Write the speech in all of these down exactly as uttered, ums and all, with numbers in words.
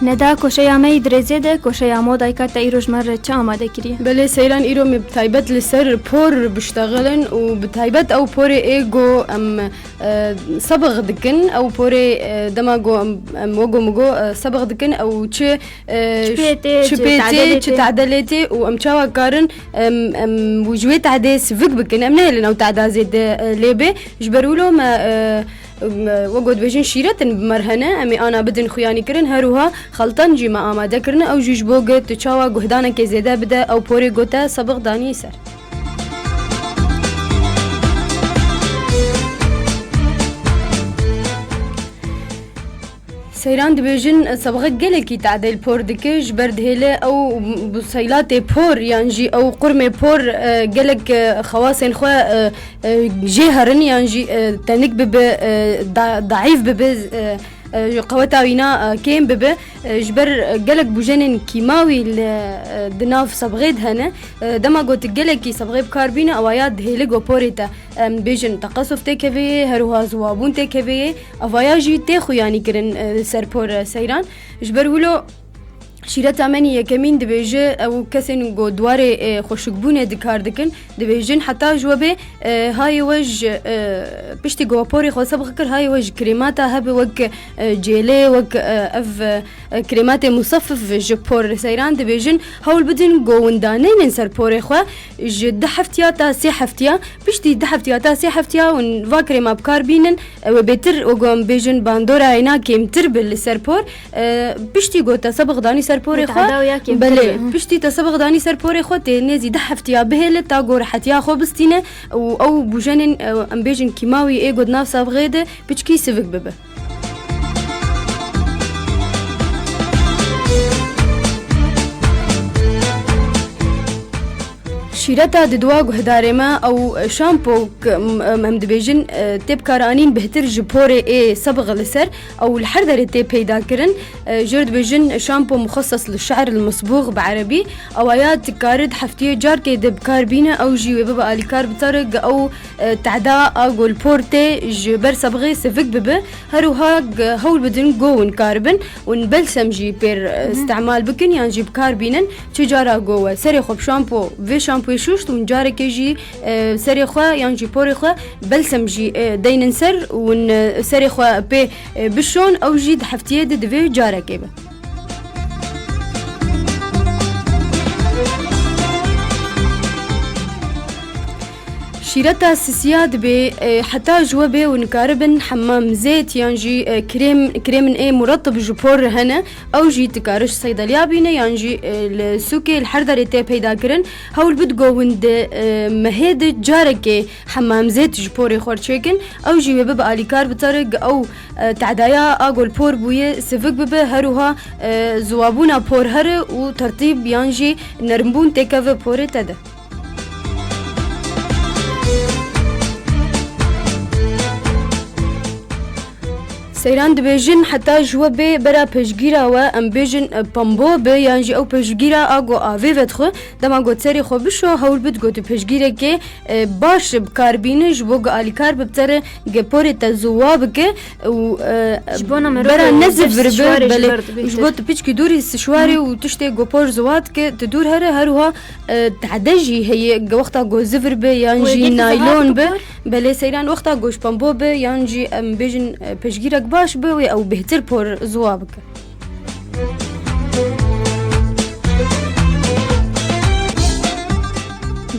Neda, koşeya me yî di rêzê de, koşeya modayka te îro ji me re çi amade kiriye? Belê Seyran, îro me bi taybet li ser por biştexilin û bi taybet ew porê ê go em, e, sebix dikin, ew porê, e, dema go em, em wego min go, e, sebix dikin, ew çi, e, Çi pê tê, çi çi pê tê, tedelê çi tê. Tedelê tê û em çawa karin em, em ji wê tehdê sivik bikin, em nehêlin ew tehda zêde, e, lê bê. Ji ber wilo me, e, em, e, wek ku dibêjin şîretin bi me re hene, em ê ana bidin xuyanîkirin, her wiha xeltan jî me amade kirine, ew jî ji bo ku tu çawa guhdanekê zêde bide, ew porê ku te sebix danî ser. Seyran dibêjin, e, sebxe gelekî tadê li por dike, ji ber dihêle ew bi seylatê por yan jî ew qurmê por, e, gelek, e, xewasên xwe, e, e, jê herin yan jî, e, tenik bibe, e, da-, daîf bibe, e, e, qeweta wîna, e, kêm bibe. E, ji ber, e, gelek bûjenên kîmawî li, e, di nav sebxê de hene. E, dema ku tu gelekî sebxê bi kar bîne, ewa ya dihêle ku porê te em bêjin teqesof têkevê yê, her wiha ziwabûn têkevê yê, evaya jî tê xuyanîkirin, e, ser por, e, Seyran. Ji ber wilo şîreta me nî yekemîn dibêje, ew kesên ku di warê, e, xweşikbûnê di kar dikin, dibêjin heta ji we bê, e, hayê we ji, e, piştî ku we porê xwe sebix kir, hayê we ji krêmata hebe wek, e, cêlê, wek, e, ev, e, krêmatê museffif ji por Seyran dibêjin, hewl bidin ku winda neynin ser porê xwe, ji du heftiya ta sê heftiya, piştî du heftiya ta sê heftiya hûn va krêma bi kar bînin, ew ê bêtir, wek em bêjin, bandora hêna kêmtir bi li ser por. E, piştî ku te sebix danî ser porê xwe, Tehda ya kêmtir belê, bi. Piştî te sebix danî ser porê xwe, tê nêzî du heftiya bihêle ta ku rehetiya xwe bistîne û ew bûjenên, e, em bêjin kîmawî ê ku di nav sebxê de piçkî sivik bibe. Şîreta diduwa guhdarê me ew şampo, em, em dibêjin, e, tê bikaranîn bihtir ji porê ê sebix li ser, ew li her derê tê peyda kirin. E, jê re dibêjin şampo muxeses li şe'r, li misbûx bi erebî. Ewa ya dikare di heftiyê carkê de bi kar bîne, ew jî wê bibe alîkar bi tarê ge ew, e, tehda a ku li por tê ji ber sebixê sivik bibe. Her wiha ge hewl bidin ku hûn karibin hûn belsem jî pêr, e, Hı hı. istemal bikin yan jî bi kar bînin. Çi cara ku we serê xwe bi şampo, vê şampoyê şûşt, hûn carekê jî, e, serê xwe yan jî porê xwe belsem jî, e, deynin ser û hûn, e, serê xwe pê, e, bişon, ew jî di heftiyê de divê carekê be. Şîreta sisiya dibê, e, heta ji we bê û nikaribin hemam zêt yan jî, e, krêm, krêmin ê muretib ji por re hene, ew jî dikare ji seydeliya bîne yan jî, e, li sûkê li her derê tê peyda kirin. Hewl bid ku hûn di, e, mehê de carekê hemam zêt ji porê xwe re çêkin, ew jî wê bibe alîkar bi tarê ge ew, e, tehdaya a ku li por bûye sivik bibe, her wiha, e, ziwabûna por here û tertîb yan jî nermbûn têkeve porê te de. Seyran dibêjin, heta ji we bê bera pêşgîra we, em bêjin, e, pembo be, yan jî ew pêşgîra a ku avê vedixwe, dema ku serê xwe bişo, hewl bid ku tu pêşgîrekê, e, baş bi kar bîne, ji bo ku alîkar bi bi te re ge porê te ziwa bike û, e, Ji bona mirovê bera ne dest zivir be, şwarê ji belê, ber dibêhtir. Ji bo tu piçkî dûrî sişwarê Hı. û tiştê ku por ziwa dike, tu dûr here, her wiha e, tehde jî heye, ge wexta ku zivir be yan Wê jî gelkî naylon zehaf be, bikir? Belê Seyran, wexta ku ji pembo be yan jî em bêjin, e, pêşgîrek baş be, wê ew bêhtir por ziwa bike.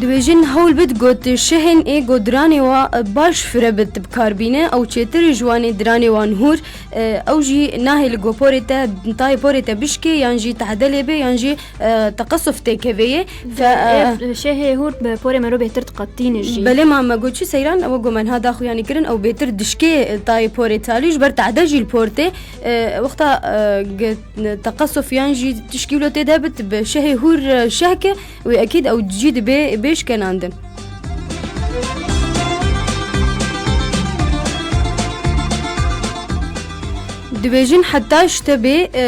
Dibêjin hewl bid got şehên ê ku diranê wa, e, baş fire bit bi kar bîne, ew çêtir ji wanê diranê wan hûr, e, ew jî nahêle ku porê te, tayê porê te bişkê yan jî tehde lê be yan jî e, teqesuf têkevê ye. Fe, Ve e, ev şehê hûr bi porê mero bêhtir diqetîne jî. Belê ma me got çi Seyran, ew ku me niha da xuyanî kirin, ew bêtir dişkê, e, tayê porê talî, ji ber tehde jî li por tê. E, wexta, e, ge-, teqesuf yan jî tişkî wilo tê de bit, bi şehê hûr, e, şeh ke, wê ekîd ew jî dibê bêşkenandin. Dibêjin heta ji te bê, e,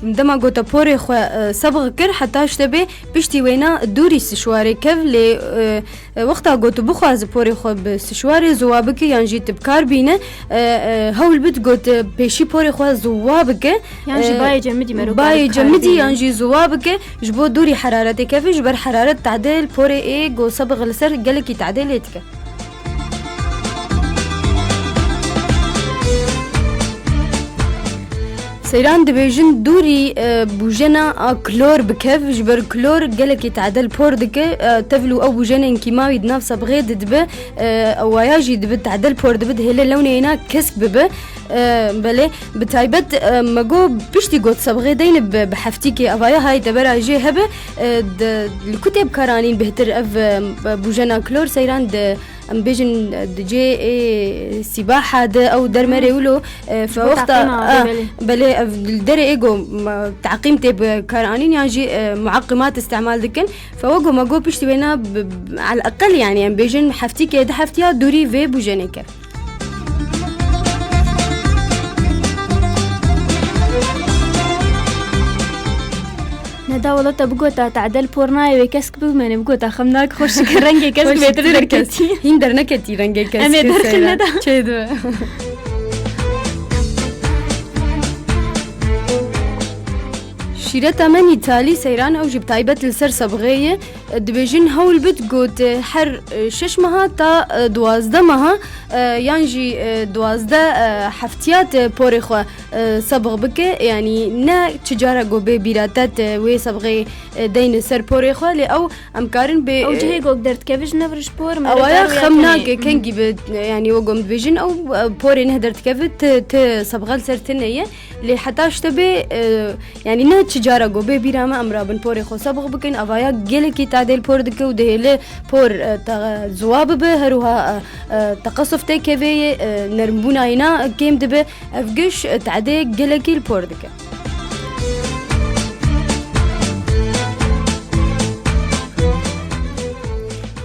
dema ku te porê xwe, e, sebix kir, heta ji te bê piştî wêna dûrî sişwarê kev lê, e, e, wexta ku tu bixwazi porê xwe bi sişwarê ziwa bike yan jî tu bi kar bîne, e, e, hewl bid ku tu pêşî porê xwe ziwa bike. Yan jî, e, bayê cemidî mero bayê cemidî yan jî ziwa bike, ji bo dûrî heraretê keve, ji ber heraret tadê li porê ê ku sebix li ser gelekî tadê lê dike. Seyran dibêjin dûrî, e, bûjena a klor bikev, ji ber klor gelekî tadel por dike, e, tevlû ew bûjenên kîmawî di nav sebixê de dibe, e, ewaya jî dibe tadel por dibe, dihêle lewnê êna kesk bibe. E, belê, bi taybet, e, me got piştî got sebixê deyne bi, bi heftîkê evaya hayê te bera jê hebe, e, di, li ku tê bi kar anîn bêhtir ev, e, bûjena klor seyran di, em bêjin, di cê ê sîbaha de ew dermerê Hmm. wilo, e, fe Ji bo wexta, taqîma, ah, belê. Belê, ev li derê ê go, ma, taqîm tê bi kar anîn yan jî, e, muaqimat îstemal dikin. Fe we go me go piştî wêna bi, bi, al eqel yani em bêjin heftîkê di heftiya dûrî vê bûjenê kir. Neda wela te bigota tadel por nayê wê kesk bimene bigota xem nak xweş dike rengê kesk Xweş bêtir dike derketî. Hîn derneketî rengê kesk Em ê derxin seyra. Neda. Çê dibe. Şîreta me nîtalî seyran ew jî bi taybet li ser sebixê ye. Dibêjin hewl bid got her, e, şeş meha ta, e, duwazdeh meha, e, yan jî, e, duwazdeh, e, heftiya te porê xwe, e, sebix bike. Yanî ne çi cara go bê bîra te, te wê sebixê, e, deyne ser porê xwe, lê ew em karin bê, Ew e, cihê gok derdikeve ji nev ji por me Ewaya re xem daxuyanê. Nake, kengî bi, yanî we gom dibêjin ew, e, porê neh derdikeve ti, ti sebixel ser tine ye. Lê heta ji te bê, e, yanî ne çi cara go bê bîra me em rabin porê xwe sebix bikin, evaya gelekî tadêl por dike û dihêle por, e, te ziwa bibe, her wiha, e, e, teqesuf tê kevê ye, e, nermbûna yîna kêm dibe. Ev giş, e, tadê gelekî li por dike.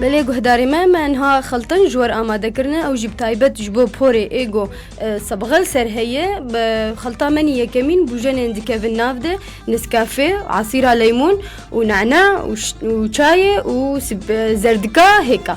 Belê guhdarê me, me niha xeltin ji we re amade kirine, ew jî bi taybet ji bo porê êgo, e, sebixel ser heye, bi xelta me nî yekemîn bûjenên dikevin nav de, Nescafe, asîra leymûn û nana û ş-, û çayê û sib-, e, zerdika hêka.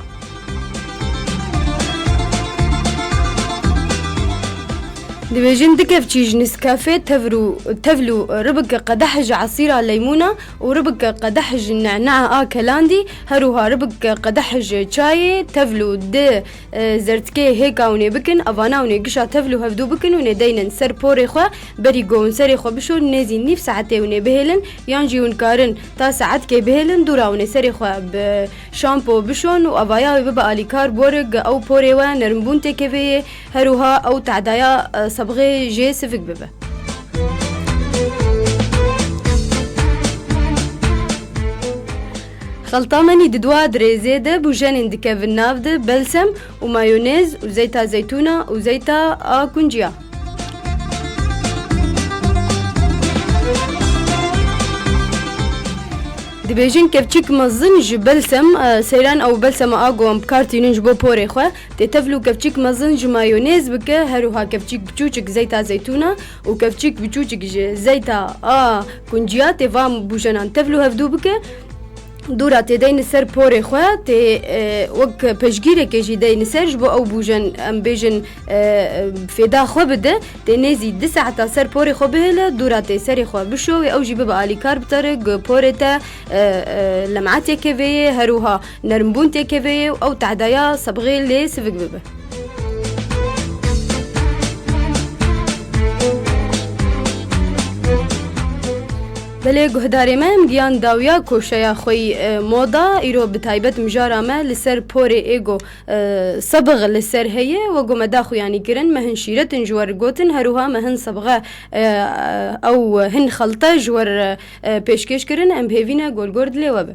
Dibêjin du kevçî ji Nescafe, tevr û, tevl û ribik qedeh ji esîra leymûna û ribik qedeh ji nana a kelandî, her wiha ribik qedeh ji çayê, tevl û di, e, zerdkê hêka hûn ê bikin, evana hûn ê gişa tevl û hevdû bikin, hûn ê deynin ser porê xwe, berî ku hûn serê xwe bişon, nêzî nîv saetê hûn ê bihêlin, yan jî hûn karin ta saetkê bihêlin, dûra hûn ê serê xwe bi şampo bişon û evaya wê bibe alîkar borik ew porê we nermbûn têkevê yê, her wiha ew tehdaya, e, sebixê jê sivik bibe. Xelta menî di dua dirêzê de bûjenên dikevin nav de, belsem û mayonez û zeyta zeytûna û zeyta a kunciya. Dibêjin kevçik mezin ji belsem, e, seyran ew belsema a ku em bi kar tînin ji bo porê xwe, tê tevl û kevçik mezin ji mayonez bike, her wiha kevçik biçûçik zeyta zeytûna û kevçik biçûçik ji zeyta a kunciya tê van bûjenan tevl û hevdû bike. Dûra tê deyni ser porê xwe, tê, e, wek pejgîrekê jî deyni ser, ji bo ew bûjen, em bêjin, e, fêda xwe bide, tê nêzî du saeta ser porê xwe bihêle, dûra tê serê xwe bişo, wê ew jî bibe alîkar bi te re, ku porê te, e, e, lem'etê kevê yê, her wiha nermbûn tê kevê yê û ew tehdaya sebixê lê sivik bibe. Belê guhdarê me, em giyan dawiya koşeya xwe yî, e, moda, îro bi taybet mijara me li ser porê êgo, e, sebix li ser heye, wego me daxuyanî kirin, me hin şîretin ji we re gotin, her wiha me hin sebixe, e, ew hin xelte ji we re, e, pêşkêş kirin, em bi hêvî ne gor gor dilê we be.